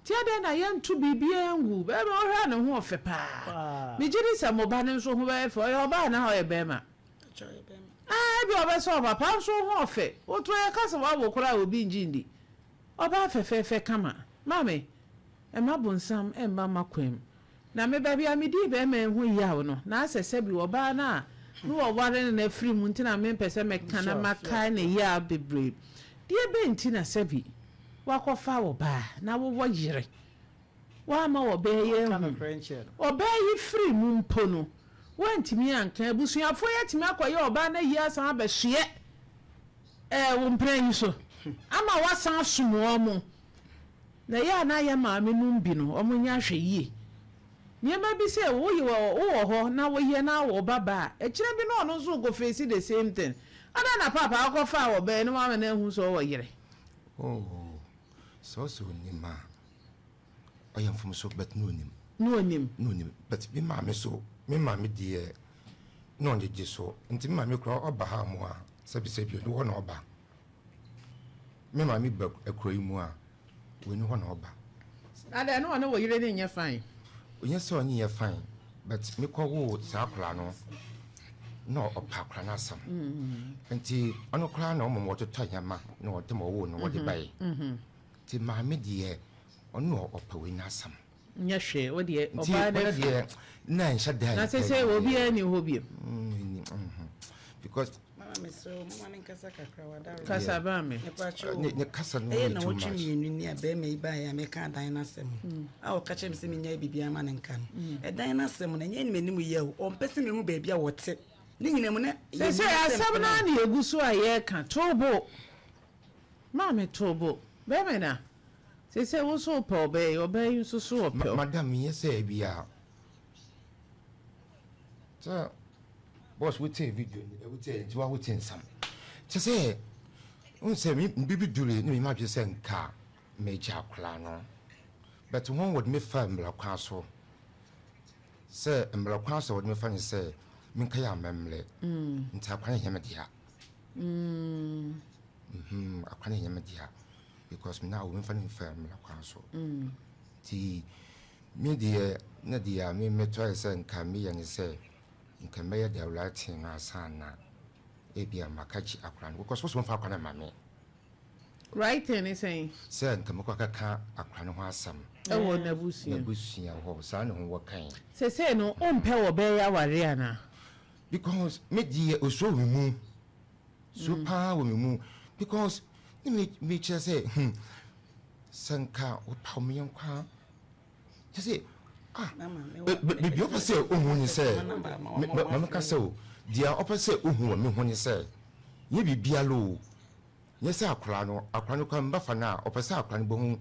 Nti adɛn na yɛnto biribiara ngu? Barima yi, wohwɛ a ne ho ɔfɛ paa. Megye di sɛ mo ba no nso ho bɛyɛ fɛ. Ɔyɛ ɔbaa anaa ɔyɛ barima? Ah, ebia ɔbɛsɛ ɔba paa nso wo ho ɔfɛ. Woto yɛka sɛ woawo koraa a obi ngye ndi. Ɔbaa fɛfɛɛfɛ kama. Maame, mma bonsam mma m'akwan mu. Na me baabi a medii barima yi ho yaw no, na asɛ sɛbi ɔbaa no a na wɔware no no afiri mu nti na mempɛ sɛ mɛka na makae ne yaw bebree. Deɛ bɛn nti na sɛbi woakɔfa ɔbaa na wowɔ yere? Woamma ɔbaa yi anhu. Ɔbaa yi firi mu mpo no, woantumi anka. Abusuafoɔ yi atumi akɔyɛ ɔbaa no ayie asan abɛsoɛ ɛɛ wo mpena yi so ama woasan asom wɔn. Na ɛyɛ a na yɛn maamenom bi no, wɔnyɛ ahwɛyie. Nneɛma bi sɛ woyɛ wɔ wowɔ hɔ na woyɛ na wo ba ba a, ɛkyena bi na ɔno nso rekɔ face the same thing. Adɛn na paapa akɔfaa ɔbaa yi na wama no ahu sɛ ɔwɔ yere? Oh, sɛ ɔsɛ onim a, ɔyɛ mfomso but na onim. Na onim. Na onim but me maame so, me maame deɛ na ɔngyegye so nti me maame koraa ɔba ha mo a sɛbisɛbi ɔno hɔ na ɔba. Me maame ba akura yi mu a, wei hɔ na ɔba. Adɛn na ɔne wo yere no nyɛ fine? Ɔnyɛ sɛ ɔne yɛ fine but mekɔ woo saa akwadaa no na ɔpɛ akwadaa no asɛm nti ɔno koraa na ɔmom wɔtotɔ nneɛma na ɔde ma ɔwoo no wɔde bae nti maame deɛ ɔno ɔpɛ wei no asɛm. Nyɛ hwee wo deɛ ɔbaa no afi. Deɛ na nhyɛ da. Na sese obiara ni hɔ bio. Because. Mama mesrɛ wo mama me nkasa kakra wada. Kasa ba me. Ne kasa no yɛ too much. Ɛyɛ na wɔtwe mmienu ni a bɛrima yi baeɛ a mɛka adan no asɛm a ɔka kyerɛ me sɛ menyae biribiara ma no nka no. Ɛdan no asɛm no ɛnyɛ anim anim yɛ o ɔmpɛ sɛ mehu baabi a wɔte ne nyina mu na Sese asɛm no ara na yɛgu so a yɛreka toobo. Maame toobo. Bɛrima na. Seesei wo nso wopɛ ɔbaa yi, ɔbaa yi nso so ɔpɛ wo. Madam menyɛ sɛ ebia sɛ boss wotie video no wotie nti wa wotie nsɛm kyɛ sɛ wohu sɛ me bibi dure ne mema adwene sɛ nka megye akwadaa no but wɔn wɔde me fa mmara kwan so sɛ mmara kwan so wɔde me fa ne sɛ menka yɛ amammerɛ nti akwadaa no nyɛ me dea akwadaa no nyɛ me dea because me na wo mfa no mfa mmara kwan so nti me deɛ na deɛ a me mɛtɔ ayɛ sɛ nka meyɛ ne sɛ nka mɛyɛ the right thing no ansa na ebi a maka kyi akora no because wosɛ mfa akora no ma me right thing ne sɛn sɛ nka mɛkɔ akaka akora no ho asɛm ɛwɔ n'abusua n'abusua hɔ saa ne ho wɔ kan sɛsɛ no wompɛ wɔ bɛyɛ aware anaa because me deɛ osuro wɔ me mu Suro paa wɔ me mu because ne me me kyerɛ sɛ hmm sɛ nka wopaw me yɔnko a kyɛ sɛ ah biribi ɔpɛ sɛ ohu ne sɛ ma meka sɛ o deɛ ɔpɛ sɛ ohu wɔ me ho ne sɛ nyɛ biribiara o nyɛ sɛ akwaraa no akwaraa no kora mba fa no a ɔpɛ sɛ akwaraa no bɛhu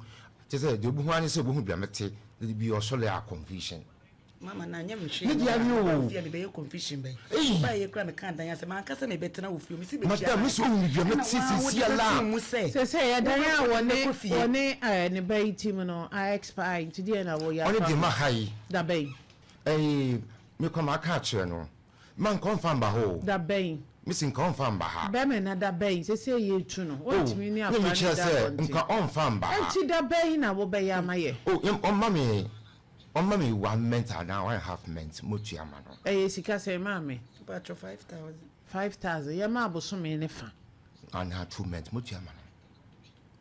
kyɛ sɛ deɛ ɔbɛhu ara ne sɛ ɔbɛhu bia mete bi ɔsɔre a confusion Mama na nyɛ me hwee. Ne deɛ ne o. Fie a mebɛyɛ confusion bɛn. Ei. Ɔbaa yɛ kura me ka dan asɛ manka sɛ mebɛtena wo fie. Mesi bɛtua. Madam me sɛ ohun bia me te sisi ala. Sɛ sɛ yɛ dan a wɔne wɔne ɛɛ ne ba yi ti mu no a expire nti deɛ na wɔyɛ afa. Ɔne deɛ ma ha yi. Da bɛn. Ɛyi mekɔ maka akyerɛ no ma nka ɔmfa mba hɔ o. Da bɛn? Mese nka ɔmfa mba ha. Bɛmɛ na da bɛn? Sesei yɛretu no Oh, wontumi ne na akora no mekyerɛ da sɛ abɔnten. nka ɔmfa mba ha. Ɛnti da bɛn na wobɛyɛ ama yɛ? Oh, ɔmma me ɔmma me one month anaa one and half month motua ama no. Ɛyɛ sika sɛn maame? Mpakyɛ 5000. 5000, yɛma abosome ne fa. Anaa 2 months motua ama no.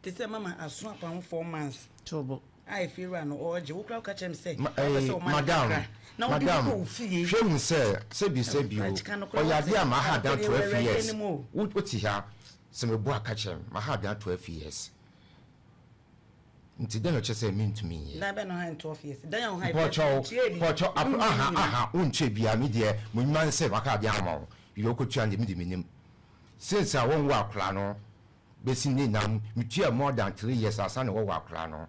Te sɛ mama aso apam 4 months. To bo. A efiewura no ɔregye wo koraa, woka kyerɛ me sɛ Ma, wopɛ sɛ ɔma no madam, kakra na wode madam, kɔ wo fie. Hwɛ hu sɛ sɛbi o, Practical no koraa ɔyɛ wote adeɛ a ma ha dan Awurade 12 years. anim o. Wote ha sɛ mebɔ aka kyerɛ me, ma ha dan 12 years. Nti dɛn na ɔkyerɛ sɛ mentumi nyɛ? Dan bɛn na ɔhan 12 years? Dan a ɔhan Mpɔkyɛw, tua bi. Mpɔkyɛw, aha, aha, wontua bia. Me deɛ, mo nnwuma ne sɛ maka adeɛ ama wo. Deɛ wokɔtua no deɛ, mede menim. Since a wɔnwo akwaraa no bɛsi ne nam, metua more than 3 years ansa na wɔwɔ akwaraa no.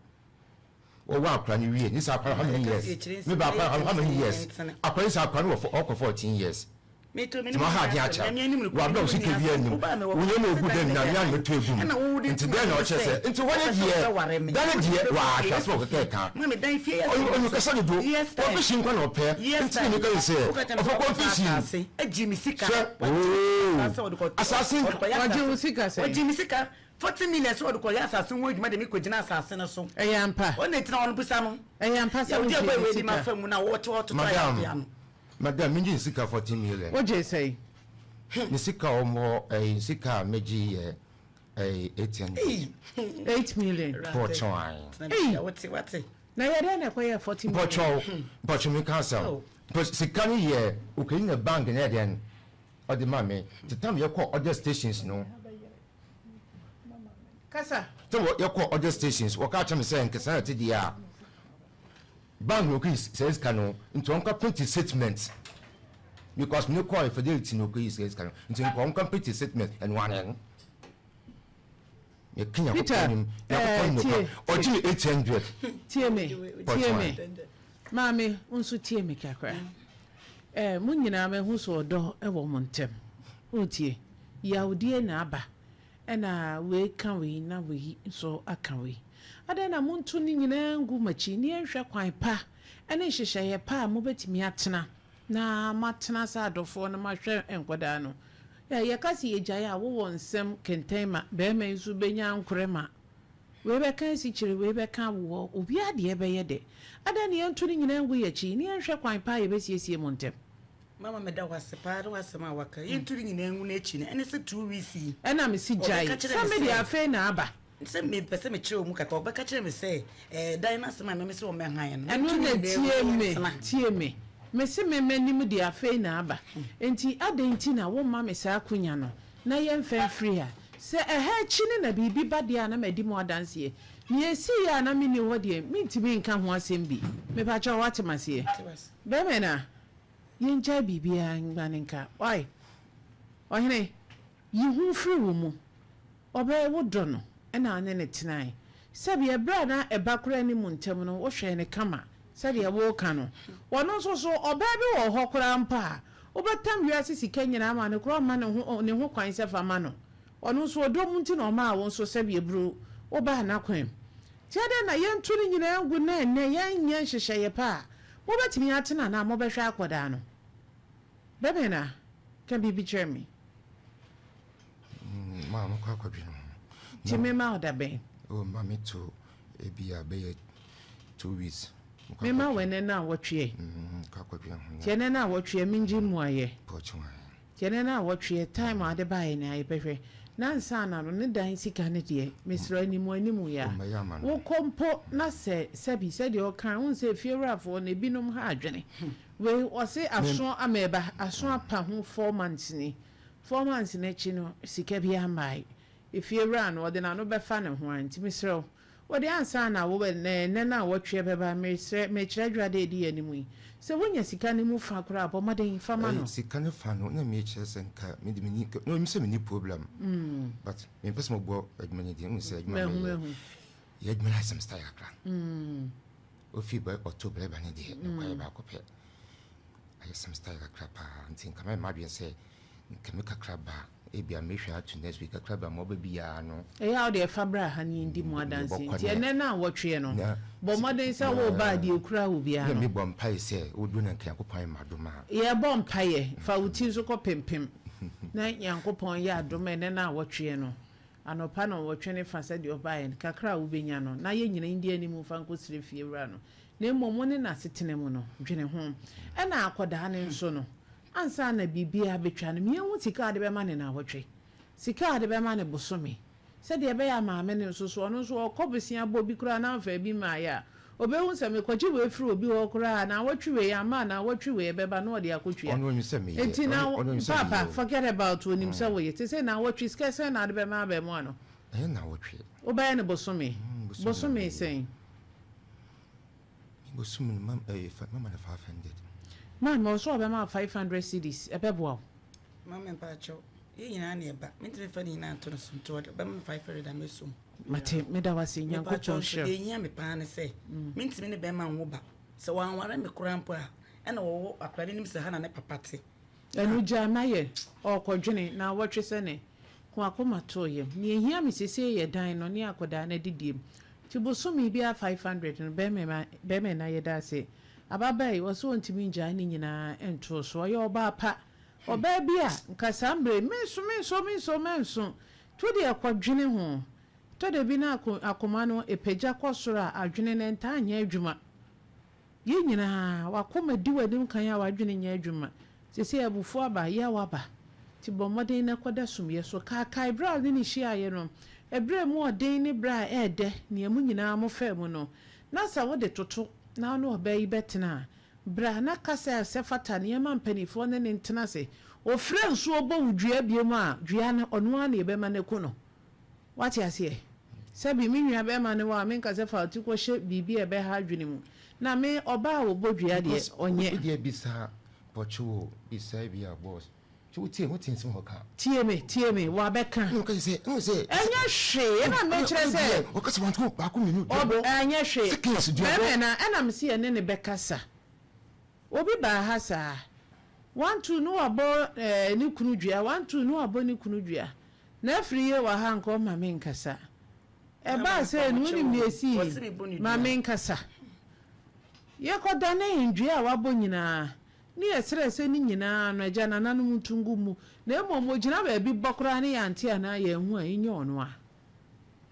Wɔwɔ akwaraa no wie, ne sɛ akwaraa how many years? Me ba akwaraa how many years? Akwaraa yi sɛ akwaraa no wɔ ɔkɔ 14 years. Nti ma ha adeɛ akyɛ. Wabra wo sika bi anim. Wo nneɛma ogu dɛm na mea na meto egu mu. Nti dɛn na ɔkyerɛ sɛ nti hɔ ne deɛ da ne deɛ wahwɛ asɛm a ɔkeka ɛka. Ɔnyɛ kasa dodo. Confusion nkwa na ɔpɛ. Nti na meka yi sɛ ɔfɔ confusion. Hwɛ ooo asase. Wagye wo sika sɛn? Ɔgye me sika 40 million sɛ ɔde kɔyɛ asase ho adwuma de me kɔgyina asase no so. Ɛyɛ ampa? Ɔna ɛtina ɔno busa no. Ɛyɛ ampa sɛ yɛwode wogye ɛbɔ ne ɛwɔ adi ma sika? fa mu na wɔte wɔtoto ayɛ Madam, adea no. Madam, megye ne sika 40 million. Wogye sɛn? Ne sika a ɔmɔ ɛyi sika a megye yɛ ɛyi 800. 8 million? Pɔtɔn. Ei! Wote wate. Na yɛ dɛn na ɛkɔyɛ 40 million? Mpɔtɔw, mpɔtɔw, mi ka asɛm. Oh. Mpɔ sika no yɛ okɛyi na bank na ɛdɛn ɔde ma mi te tam yɛkɔ other stations no. Kasa. Tam yɛkɔ other stations, wɔka kyerɛ mi sɛ nkesa na ti deɛ a bank na okɛyi sɛ sika no, nti wɔn ka print statement because mi kɔ Fidelity na okɛyi sɛ sika no, nti nkɔ wɔn ka print statement ɛnu anan yɛ kenya Peter, kɔkɔ nim yakɔkɔ nim tie, ɔgye mi 800. Tie me, tie me maame nso, tie me kakra. Mo nyinaa mahu sɛ ɔdɔ wɔ mo ntɛm. Wotie, yawdeɛ na aba ɛna wei ka wei na wei nso aka wei. Adɛn na monto ne nyinaa ngu m'akyi ne yɛnhwɛ kwan pa ɛne nhyehyɛeɛ pa a mobɛtumi atena na moatena sɛ adɔfoɔ no mahwɛ nkwadaa no? Yɛka sɛ yɛgyae a wowɔ nsɛm kɛntɛn ma bɛrima yi nso bɛnya nkorɛ ma wei bɛka asikyire, wei bɛka woɔ, obiara deɛ ɛbɛyɛ dɛ. Adɛn ne yɛnto no nyinaa ngu yɛkyi ne yɛnhwɛ kwan pa a yɛbɛsiesie mu ntɛm? Mama, meda wo ase paa ne w'asɛm a waka. Yɛntu no nyinaa ngu n'akyi no, ɛne sɛ 2 weeks yi Ɛna mesi gyae ɔbɛka kyerɛ sɛ me mede sɛ- afei na aba. Sɛ mepɛ sɛ mekyerɛ wo mu kakra, ɔbɛka kyerɛ me sɛ dan no asɛm a meme sɛ wɔmɛhan no. Ɛno na yɛntu no tie nyinaa ngu me. yɛntena. Tie me, mese me m'anim de afei na aba, nti adɛn nti na womma me saa akonya no na yɛmfa mfiri ha? Sɛ ɛha akyi ne na biribi ba deɛ a, na madi mu adanseɛ. Nea ɛsiiɛ a na menni hɔ deɛ, mentumi nka ho asɛm bi. Mepakyɛ woate maseɛ? Bɛrima na yɛngyae biribiara ngba ne nka wae. Ɔhene yi ho firi wo mu. Ɔbɛyɛ wo dɔ no ɛna ɔne ne tenae. Sɛbi, ɛberɛ a na ɛba koraa ne mu ntɛm no, wohwɛɛ ne kama sɛdeɛ woka no. Ɔno nso so, ɔbaa bi wɔ hɔ koraa mpo a wobɛtam wiase sika nyinaa ma no koraa, ɔma ne ho kwan sɛ fa ma no. Ɔno nso ɔdɔ mu nti na ɔmaa wo nso sɛbi eburo wobaa n'akwan mu. Nti adɛn na yɛnto no nyinaa ngu na ɛnnɛ yɛnyɛ nhyehyɛeɛ pa a mobɛtumi atena na mobɛhwɛ akɔdaa no? Bɛbɛn na ka biribi kyerɛ me. Maa mekɔ akɔdwene ho. Nti mema wo da bɛn? Oh, ma me to ebi a bɛyɛ 2 weeks. Mekɔ Mema akɔdwene. wo ɛnɛ na awɔtweɛ. Mekɔ akɔdwene ho. Nti ɛnɛ na awɔtweɛ mengye mmuayɛ. Pɔtwe. Nti ɛnɛ na awɔtweɛ time a ade baeɛ na yɛbɛhwɛ na nsa na no ne dan sika no deɛ, mesrɛ anim anim yɛ a Ɔmmɛyɛ ama no. Wokɔ mpo na sɛ sɛbi sɛdeɛ ɔka wohu sɛ efiewurafoɔ no ebinom ha adwene. Wei ɔse aso ama ɛba aso apa ho 4 months ni. 4 months n'akyi no sika bi ambae. Efiewura no ɔde n'ano bɛfa ne ho a. Nti mesrɛ wo, wɔde ansa na wo ɛnɛ na awɔtwe bɛba, mesrɛ mekyerɛ adwade a ɛdi anim yi sɛ wonya sika no mu fa koraa, bɔ mmɔden fa ma no. Sika no fa no na mekyerɛ sɛ nka mede meni na ɔnim sɛ menni problem, but mempɛ sɛ mɔbɔ adwuma no din. Wohu sɛ adwuma Mahu. meyɛ Mahu. yɛ adwuma no asɛm style kakra. Ofi bɛ ɔto brɛba no deɛ nokwayɛ baako pɛ ayɛ sɛm style kakra paa, nti nka mayɛ m'adwene sɛ nka me kakra ba. Ebia mehwɛ ato next week kakra ba ma ɔba biara no. Ɛyɛ a wo deɛ fa bra ha na yɛndi mu adanseɛ. Yɛbɔkɔ Nti ne ɛnnɛ no a wɔtweɛ no, na bɔ mmɔden sɛ woreba a deɛ ɛkura wo biara na no. mebɔ mpaeɛ sɛ woduru na nka Nyankopɔn ayɛ me adom a. Yɛrebɔ mpaeɛ, fa wo ti nso kɔ pempem na Nyankopɔn yɛ adom a ɛnnɛ no a wɔtweɛ no, anɔpa nnɔnwɔtwe ne fa sɛdeɛ ɔbaeɛ no, kakra a wobɛnya no, na yɛn nyina ndi anim mfa nkɔsrɛ fiewura no. Na mmom wo ne no asetena mu no, dwene ho. Ɛna akɔdaa no nso no, Ansa na biribiara bɛtwa no, mia hu sika a wode bɛma no nnawɔtwe, sika a wode bɛma no bosome, sɛdeɛ ɛbɛyɛ a maame no nso so, ɔno nso ɔkɔ bosea bɔ bi koraa na amfa bi mmaeɛ a, ɔbɛhu sɛ mekɔgye wei firi obi hɔ koraa a, nnawɔtwe wei amma a, nnawɔtwe wei ɛbɛba na ɔde akɔtua. Ɔno ɔnim sɛ meyɛ. Enti na, Ɔno ɔnim sɛ Paapa, meyɛ o. forget about ɔnim sɛ woyɛ. Te sɛ nnawɔtwe, sika sɛn na wode bɛma abarimaa no? Ɛnyɛ nnawɔtwe. Wobɛyɛ no bosome? Mm, bosome na Bosome meyɛ. sɛn? Me bosom no ma ɛyɛ fa mama no 500. Maame ɔsɛ ɔbɛma wo 500 cedis ɛbɛboa wo. Maame mpakyɛw yɛn nyinaa na ɛba mentumi nfa ne nyinaa nto no so nti ɔde ɔbɛma me 500 a mɛsɔ mu. Mate meda wo ase Nyankopɔn Nyankopɔn nso nhyira deɛ wo. ɛhia me paa ne sɛ mentumi ne bɛrima nwo ba sɛ wanware me koraa mpo a ɛna wɔwɔ akwadaa no nim sɛ ha na ne papa te. Ɛno gyae ma yɛ ɔɔkɔdwene naawɔtwe sɛ ne ko akoma too yam. Nea ehia me seesei yɛ dan no ne akɔdaa no adidie. Nti bosome biara 500 no bɛrima bɛrima na yɛda ase. Ababaa yi ɔse ɔntumi ngyae ne nyinaa ntoo so. Ɔyɛ ɔbaa pa. Ɔbaa bi a nka saa mmerɛ yi menso menso menso menso. Nti wodeɛ kɔdwene ho. Ɛtɔ da bi na akoma no ɛpagya kɔ soro a adwene no ɛntaa nyɛ adwuma. Yɛn nyinaa, w'akoma di w'anim kan a w'adwene nyɛ adwuma. Seesei abufuo aba, yaw aba. Nti bɔ mmɔden na kɔda sumyɛ so. Kaakae berɛ a wo ne no hyiaeɛ no, ɛberɛ a ɛmu ɔden ne berɛ a ɛyɛ dɛ, nea mo nyinaa mofaa mu no. Na sɛ wode toto na wo ne ɔbaa yi bɛtena a, bra na kasa a ɛsɛ fata na yɛmma mpanimfoɔ ne no ntena ase. Ɔfira nsuo bɔ wo dua bio a, dua no, ɔno ara na yɛbɛma no aku no. Woate aseɛ? Sɛbi, me nua bɛrima ne wo a, menka sɛ fa wo ti kɔhyɛ biribi a ɛbɛha adwene mu. Na me, ɔbaa a wɔbɔ dua deɛ, Because ɔnyɛ. wo deɛ bisa pɔkye o, bisa bi a boss. Nti wo tie, wo tie nsɛm a ɔka. Tie me, tie me, wabɛka. Ɛna ɔka sɛ, ɛna sɛ. Ɛnyɛ hwee, ɛna mekyerɛ sɛ. Ɔka sɛ wanto baako mmienu, duabɔ. Ɛnyɛ hwee. Seconds duabɔ. Bɛrima no, ɛna mese yɛne no bɛkasa. Obi baa ha saa. One two no wabɔ eh, ne kunu dua, one two no wabɔ ne kunu dua. Na afiri yie wɔ ha nka ɔmma me nkasa. Ɛbaa sei no wonim deɛ ɛsii? Ma me nkasa. Yɛkɔdanee dua a wabɔ nyinaa ne yɛsrɛɛ sɛ ne nyinaa no agya nananom nto ngu mu na mmom ɔgyina baabi bɔ koraa ne yɛante anaa yɛanhu a ɛnyɛ ɔno a.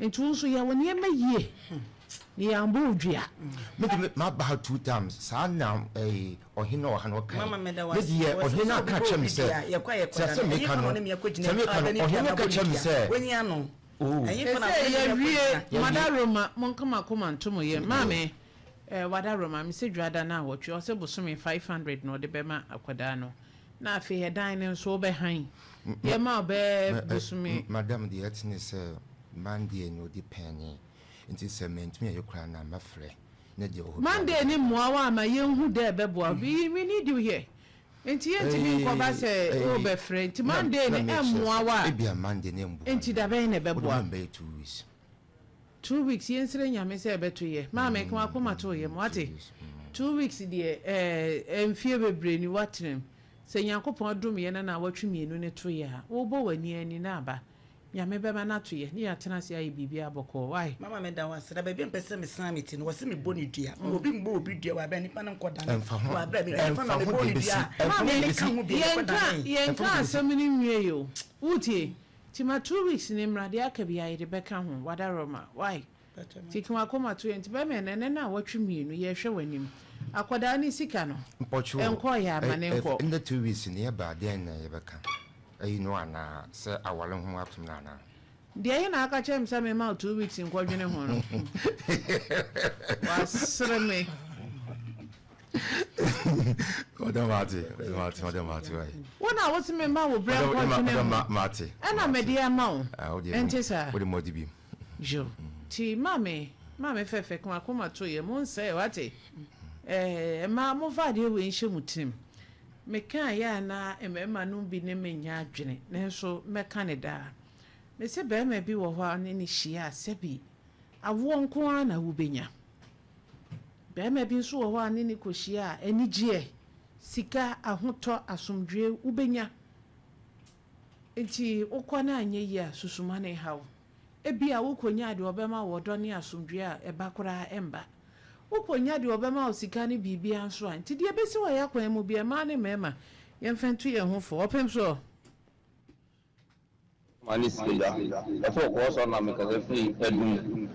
Nti wo nso yɛ wo nneɛma yie na yɛambɔ wo dua. Me de maba ha two times saa na ɛɛ ɔhene a ɔha no ɔka Mama meda yi wo me ase. deɛ Wɔse ɔhene sɛ no obi aka bɔ kyerɛ obi me sɛ dua a, yɛkɔ a sɛ yɛkɔda asɛm no. meka Ɛhefa na no ɔne me akɔgyina sɛ meka a no ɔda ne dua ɔhene no mabɔ ka ne kyerɛ me dua? sɛ Wanyi ano. oh Ɛhefa na Sesei ɔne me yɛawie akɔgyina? yɛawie Madaroma monka mo akoma nto mo yam Maame eh Wadaroma mese dwoada no awɔtwe ɔse bosome 500 na ɔde bɛma akwadaa no na afei ɛdan no nso wobɛhan yɛma wo bɛɛ bosome Madam deɛ ɛte ne sɛ Monday na ɔdi pɛn nti sɛ mantumi anyɛ koraa no a mɛfrɛ na deɛ ɔwɔ hɔ biara Monday bɛka ne ho. mmoa wo ama yɛnhu dɛ ɛbɛboa wo we we need you here nti yɛntumi nkɔba sɛ wobɛfrɛ nti Na Monday na no mekyerɛ ɛmmoa sɛ wo a ebia Monday no mboa nti me da bɛn na wode ɛbɛboa ma wo? me bɛyɛ 2 weeks. 2 weeks yɛnsrɛ Nyame sɛ ɛbɛto yɛ maame ka wakoma to yam 2 wate weeks. 2 weeks deɛ ɛɛ mfie bebree ni watenam sɛ Nyankopɔn adom yɛ na naawɔtwe mmienu ne to yɛ a wobɔ w'ani ani na aba Nyame bɛma no ato yɛ ne yɛatena ase ayɛ biribiara bɔkɔɔ wai. Mama meda wo ase na baabi a mpɛ sɛ mesan me ti no wɔse mebɔ ne dua obi mbɔ obi dua wɔ abɛ nipa no nkɔ dane Ɛmfa ho wɔ abɛ me ɛmfa na ɛmfa ho mebɔ deɛ ne ɛbɛsi dua a ɛmfa ho me deɛ ne ɛbɛsi ka ho bi yɛkɔ Yɛnka dane ɛmfa yɛnka ho deɛ ɛbɛsi. asɛm no nwie o wotie nti ma 2 weeks no mmra deɛ aka biara yɛde bɛka ho wadaroma wai nti ka wakoma to yɛ nti bɛma ɛnɛ ɛnɛ naawɔtwe mmienu yɛhwɛ w'anim akwadaa ne sika no Mpɔkyɛ o ɛnkɔɔ yɛ ama ne nkɔ. ɛnɛ 2 weeks no yɛba deɛn na yɛbɛka ɛyi no anaa sɛ aware ho asɛm no anaa. Deɛ ɛhe na aka kyerɛ me sɛ mema wo 2 weeks nkɔdwene ho no wasere me. Ɔdɔ mate ɔdɔ mate ɔdɔ mate wae. Wo na wo se mema wo berɛ nkɔdwene ho mate. Ɛna mede ama wo ɛnte saa. Wode mmɔde bi. Yo nti maame maame fɛfɛ ka wakoma to yɛ mo nsɛe wate ɛɛ mmaa momfa adeɛ wei nhyɛ mo tirim meka yɛ a na mmarima no bi ne me nyɛ adwene nanso mɛka ne daa mese barima bi wɔ hɔ a ne ne hyia a sɛbi awoɔ nko ara na wobɛnya barima bi nso wɔ hɔ a ne ne kɔhyia a anigyeɛ sika ahotɔ asomdwoe wobɛnya. Nti wokɔ na anyɛ yie a, susu ma no nha wo. Ebia wukonya deɛ ɔbɛma wo ɔdɔ ne asomdwoeɛ a ɛba koraa ɛmba. Wokonya deɛ ɔbɛma wo sika ne biribiara nso a, nti deɛ ɛbɛsi wɔ yɛn akwan mu biara, mmaa ne mmarima, yɛmfa ntu yɛn ho fo. Ɔpem soɔ. Ma ne sika gya. Ɛfo kɔɔ sɔre na mekasa firi adum.